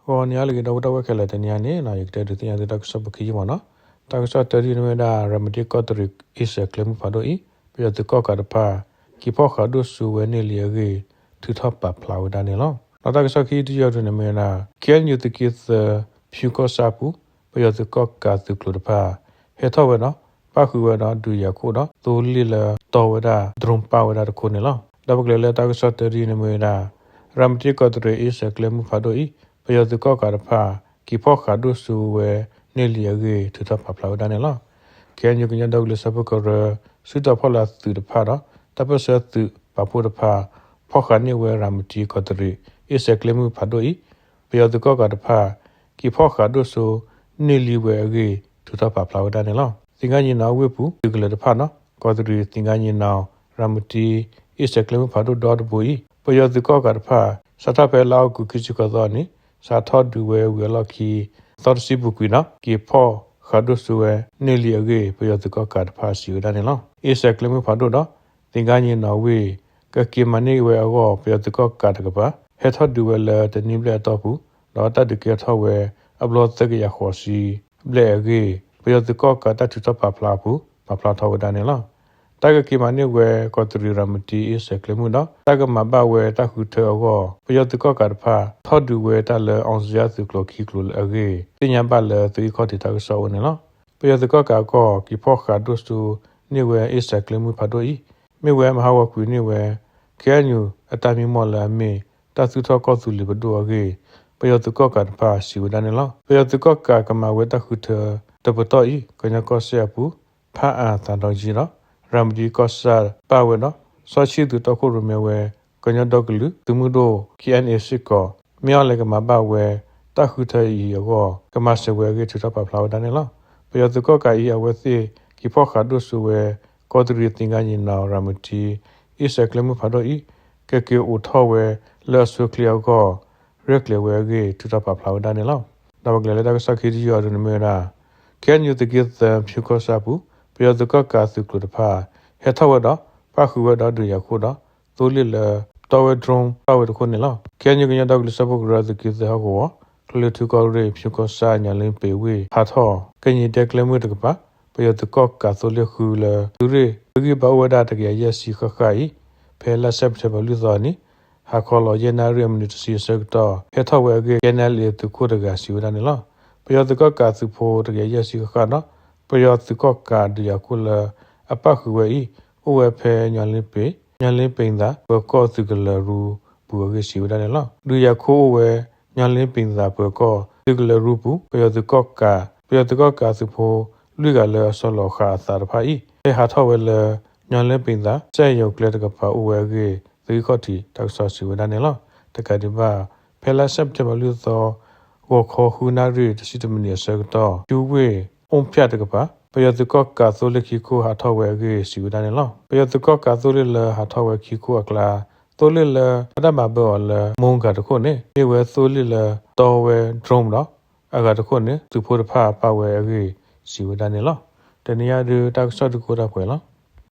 ဂီၤနံၤအါလၢအဂ့ၤ ဒီပုၢ်ဝဲၢ်ခဲလၢာ်, တနံၤအံၤန့ၣ် ယကတဲဒုးသ့ၣ်ညါသုတၢ်ကစီၣ်ဖိခံယုၢ်မးနီၤ. တၢ်ကစီၣ်တၢတယုၢ်န့ၣ်မ့ၢ်ဝဲဒၣ် ရၤမတံကီၢ်တရံး အ့စဲးကျဲမုၢ်ဖးဒိၣ်အံၤ ပယီၤသုးကီၣ်ကးတဖၣ် က့ၤဖီၣ်ဃးဒိၣ်စိဝဲန့ၢ်လံအဂ့ၢ် ထုးထီၣ်ပာ်ဖျါဝဲဒၣ်န့ၣ်လီၤ. ဒီးတၢ်ကစီၣ်ခံတယုၢ်အံၤန့ၣ်မ့ၢ်ဝဲဒၣ် ခ့ၣ်အဲၣ်ယူၣ် သုးက့သၢ ဖၠူကီၢ်ဆၣ်အပူၤ ပယီၤသုးကီၣ်ကးသုးကျိၤတဖၣ် ဟဲထီၣ်ဝဲဒီး ပၣ်ဃုာ်ဝဲဒီးဒုးယၤခိၣ်ဒီး သိလ့ၣ်လၢတီဝဲဒၣ် drone ပၣ်ဝဲဒၣ်တခိၣ်န့ၣ်လီၤ. ဒီးပကလဲၤလၢတၢ်ကစီၣ်တၢတယုၢ်န့ၣ်မ့ၢ်ဝဲဒၣ် ရၤမတံကီၢ်တရံး အ့စဲးကျဲမုၢ်ဖးဒိၣ်အံၤ ပယီၤသုးကီၣ်ကးတဖၣ် က့ၤဖီၣ်ဃးဒိၣ်စိဝဲန့ၢ်လံအဂ့ၢ် ထုးထီၣ်ပာ်ဖျါဝဲဒၣ်န့ၣ်လီၤ. ခ့ၣ်အဲၣ်ယူၣ် ကညီဒီကလုာ်စၢဖှိၣ်ကရၢ စုတီၤဖီလာ်သုးတဖၣ်ဒီး တၢ်ပၢၢ်ဆၢသုးပာ်ဖှိၣ်တဖၣ် ဖီၣ်ဃးန့ၢ်ဝဲရၤမတံကီၢ်တရံး အ့စဲးကျဲမုၢ်ဖးဒိၣ်အံၤ ပယီၤသုးကီၣ်ကးတဖၣ် က့ၤဖီၣ်ဃးဒိၣ်စိ န့ၢ်လံဝဲအဂ့ၢ် ထုးထီၣ်ပာ်ဖျါဝဲဒၣ်န့ၣ်လီၤ. သ့ၣ်ကါညီၣ်နီၣ်အဝ့ၢ်ပူၤ သုးကလၢၤတဖၣ်ဒီး ကီၢ်တရံးသ့ၣ်ကါညီၣ်နီၣ် ရၤမတံ အ့စဲးကျဲမုၢ်ဖးဒိၣ်ဒီတဘိအံၤ ပယီၤသုးကီၣ်ကးတဖၣ် စးထီၣ်ဖဲလါအီကူးခံဆံဃိးသီန့ၣ် စးထီၣ်ဒုးဝဲဝံၤအလီၢ်ခံ သီတဆံပူၤကွံာ်ဒီး က့ၤဖီၣ်ဃးဒိၣ်စိဝဲန့ၢ်လံအဂ့ၢ် ပယီၤသုးကီၣ်ကးတဖၣ်စံးဝဲဒၣ်န့ၣ်လီၤ. အ့စဲးကျဲမုၢ်ဖးဒိၣ်ဒီး သ့ၣ်ကါညီၣ်နီၣ်ဝ့ၢ် ကက့ၤမၤန့ၢ်ဝဲအဂီၢ် ပယီၤသုးကီၣ်ကးတကပၤ ဟဲထီၣ်ဒုးဝဲလၢတနွံဘျဲၣ်အတီၢ်ပူၤ ဒီးတၢ်ဒုးကဲထီၣ်ဝဲအဘျီသၢကယၤဃိးဆံဘျဲၣ်အဂ့ၢ် ပယီၤသုးကီၣ်ကးတၢ်ထုးထီၣ်ပာ်ဖျါအပူၤ ပာ်ဖျါထီၣ်ဝဲဒၣ်န့ၣ်လီၤ. တၢ်ကက့ၤမၤန့ၢ်ဝဲကီၢ်တရံးရၤမတံအ့စဲးကျဲမုၢ်ဒီး တၢ်ကမၤဘၣ်ဝဲတၢ်ဃုထၢအဂီၢ် ပယီၤသုးကီၣ်ကးတဖၣ် ထီၣ်ဒုးဝဲတၢ်လၢအီစံယၣ်သုးကျိၤခံကျိၤအဂ့ၢ် သ့ၣ်ညါဘၣ်လၢသုးဂံၢ်ခီၣ်ထံးတၢ်ကစီၣ်အအိၣ်န့ၣ်လီၤ. ပယီၤသုးကီၣ်ကးအကီၢ် က့ၤဖီၣ်ဃးဒိၣ်စိန့ၢ်ဝဲအ့စဲးကျဲမုၢ်ဖးဒိၣ်အံၤ မ့ၢ်ဝဲမဟါဂီၤကွံာ်န့ၢ်ဝဲ ခ့ၣ်အဲၣ်ယူၣ် အတၢ်မံမီၢ်လၢအမ့ၢ် တၢ်သူၣ်ထီၣ်ကီၢ်သူလ့ၤပဒိၣ်အဂ့ၢ် ပယီၤသုးကီၣ်ကးတဖၣ်စံးဝဲဒၣ်န့ၣ်လီၤ. ပယီၤသုးကီၣ်ကးကမၤဝဲတၢ်ဃုထၢတပတီၢ်အံၤ ကညီကီၢ်စဲၣ်အပူၤ ဖၣ်အၣ်သးဒီကံဒီး ရၤမတံကီၢ်ဆၣ်ပၣ်ဝဲဒီး စီၤဆံၣ်သုးတီခိၣ်ရိၣ်မဲဝဲ ကညီဒီကလုာ်သုးမုၢ်ဒိၣ် ခ့ၣ်အဲၣ်ယူၣ် စ့ၢ်ကီး မ့ၢ်အီၤလဲၤကမၤဘၣ်ဝဲ တၢ်ဃုထၢအံၤအဂီၢ် ကမၤစၢၤဝဲအဂ့ၢ် ထုးထီၣ်ပာ်ဖျါဝဲဒၣ်န့ၣ်လီၤ. ပယီၤသုးကီၣ်ကးအံၤ အဝဲသ့ၣ်က့ၤဖီၣ်ဃးဒိၣ်စိဝဲ ကီၢ်တရံးသ့ၣ်ကါယံၣ်နီၣ် ရၤမတံ အ့စဲးကျဲမုၢ်ဖးဒိၣ်အံၤ ကက့ၤအိးထီၣ်ဝဲလၢအဆိအချ့အဂီၢ် ရဲၣ်ကျဲၤဝဲအဂ့ၢ် ထုးထီၣ်ပာ်ဖျါဝဲဒၣ်န့ၣ်လီၤ. ဒီးပကလဲၤလၢတၢ်ကစီၣ်ခံတယုၢ်အံၤန့ၣ်မ့ၢ်ဝဲဒၣ် ခ့ၣ်အဲၣ်ယူၣ် သုးက့သၢ ဖၠူကီၢ်ဆၣ်အပူၤ ပယီၤသုးကီၣ်ကးသုးကျိၤတဖၣ် ဟဲထီၣ်ဝဲဒီး ပၣ်ဃုာ်ဝဲဒီးဒုးယၤခိၣ်ဒီး သိလ့ၣ်လၢတီဝဲ drone ပၣ်ဝဲတခိၣ်န့ၣ်လီၤ. ခ့ၣ်အဲၣ်ယူၣ် ကညီဒီကလုာ်စၢဖှိၣ်ကရၢသုးက့သၢဟီၣ်ကဝီၤ ကလုာ်ထူကီၢ်ရ့ၣ် ဖၠူကီၢ်ဆၣ် ညီလ့ပ့ၤဝ့ၢ် ဟးထီၣ် ကညီဒဲကျဲမုၢ်တကပၤ ပယီၤသုးကီၣ်ကးသိလ့ၣ်ဃုလၢ သုးရ့ၣ် သုးဂံၢ်ဘါအိၣ်ဝဲဒၣ်တကယၤယဲၢ်ဆံဃၣ်ဃၣ်အံၤ ဖဲလါစဲးပထ့ဘၢၣ်လွံၢ်သီအနံၤ ဟါခီလီၤယဲၢ်နၣ်ရံၣ်အမံးနံးတဆံအဆၢကတီၢ် ဟဲထီၣ်ဝဲအဂ့ၢ် ကဲနဲလ်အ့သုးခိၣ်တဂၤစံးဝဲဒၣ်န့ၣ်လီၤ. ပယီၤသုးကီၣ်ကးသုးဖိတကယၤယဲၢ်ဆံဃၣ်ဃၣ်ဒီး ပယီၤသုးကီၣ်ကးဒုးယၤခိၣ်လၢအပၣ်ဃုာ်ဝဲအံၤ အိၣ်ဝဲဖဲညီလ့ပ့ၤ ညီလ့ပ့ၤသး ပၢၤကီၢ်သုးကလၢၤရူပူၤအဂ့ၢ်စံးဝဲဒၣ်န့ၣ်လီၤ. ဒုးယၤခိၣ်အိၣ်ဝဲ ညီလ့ပ့ၤသးပၢၤကီၢ်သုးကလၢၤရူပူၤ ပယီၤသုးကီၣ်ကး ပယီၤသုးကီၣ်ကးသုးဖိ လွံၢ်ဂၤလၢအဆီလီၤဃာ်အသးတဖၣ်အံၤ ဟဲဟးထီၣ်ဝဲလၢ ညီလ့ပ့ၤသး စဲၣ်ယိၤကျဲတကပၤအိၣ်ဝဲအဂ့ၢ် သုးဂံၢ်ခီၣ်ထံးတၢ်ကစီၣ်စံးဝဲဒၣ်န့ၣ်လီၤ. တကးဒံးဘၣ် ဖဲလါစဲးပထ့ဘၢၣ်လွံၢ်သီ ဂီၤခီဃုနၣ်ရံၣ်တဆံတမံးနံးအဆၢကတီၢ် ကၠူဝ့ၢ် အိၣ်ဖၠၣ်တကပၤ ပယီၤသုးကီၣ်ကးသိလ့ၣ်ခံခိၣ်ဟးထီၣ်ဝဲအဂ့ၢ်စံးဝဲဒၣ်န့ၣ်လီၤ. ပယီၤသုးကီၣ်ကးသိလ့ၣ်လၢဟးထီၣ်ဝဲခံခိၣ်အကျါ သိလ့ၣ်လၢအတၢ်ဘၣ်ဘၢအီၤလၢ မိၢ်ဂၤတခိၣ်န့ၣ် မ့ၢ်ဝဲသိလ့ၣ်လၢတီဝဲ drone ဒီး အဂၤတခိၣ်န့ၣ် သုးဖိတဖၣ်ပၣ်ဝဲအဂ့ၢ်စံးဝဲဒၣ်န့ၣ်လီၤ. တနံၤအံၤဒုးတၢ်ကစီၣ်ဒုးကအိၣ်ဒၣ်ပှဲၤလီၤ.